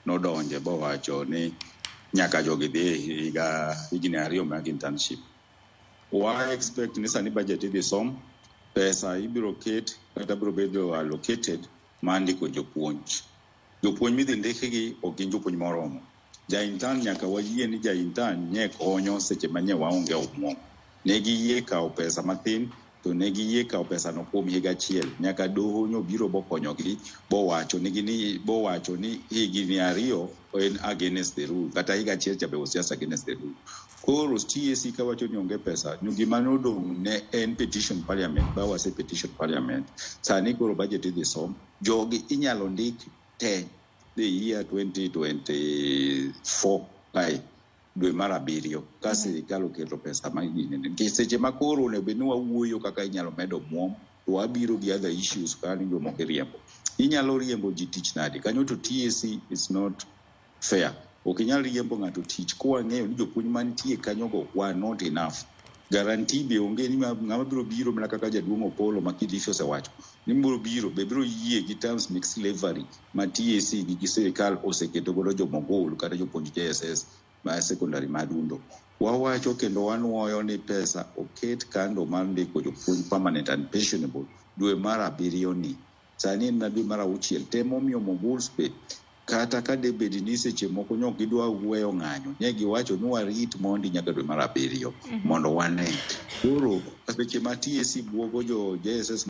nodonje bowacho ni nyaka jogi dhi e higa higni 2 mag internship. Wa expect ni sani budget idhi som, pesa ibiro ket kata biro bedo allocated mar ndiko jopuonj. Jopuonj midhi ndikgi ok gin jopuonj moromo. Ja intern nyaka wayie ni ja intern nye konyo seche ma nye waonge omuom. Ne giyie kawo pesa mathin to ne giyie kawo pesano kuom higa achiel. Nyaka doho nyobiro bokonyogi bowacho nigi ni bowacho ni higni 2 en against the rule kata higa achiel cha be was just against the rule. Koro TSC kawacho ni onge pesa, no gima nodong' ne en petition parliament, ba wase petition parliament. Sani koro budget idhi som, jogi inyalo ndik te the year 2024 kae dwe mar 7 ka sirikal oketo pesa ma ginene. Nikech seche ma koro onego bed ni wawuoyo kaka inyalo med omuom, to wabiro gi other issues kaka ni jomoko iriembo. Inyalo riembo ji tich nade? Kanyo to TSC is not fair. Ok inyal riembo ng'ato tich kwang'eyo ni jopuonj mantie kanyogo were not enough. Guarantee be onge ni ng'ama biro biro mana kaka jaduong' Opollo ma Kilifi osewacho ni biro biro be biro yie gi terms mek slavery ma TSC gi sirikal oseketo godo jomogol kata jopuonj JSS ma secondary ma Adundo. Wawacho kendo wanuoyo ni pesa oket kando mar ndiko jopuonj permanent and pensionable dwe mar 7 ni. Sani en mana dwe mar 6 temo miyo moguls be kata ka debed ni seche moko nyok gidwa weyo ng'anyo ne giwacho ni warit mondi nyaka dwe mar 7 mondo wane. Koro seche ma TSC buogo jo JSS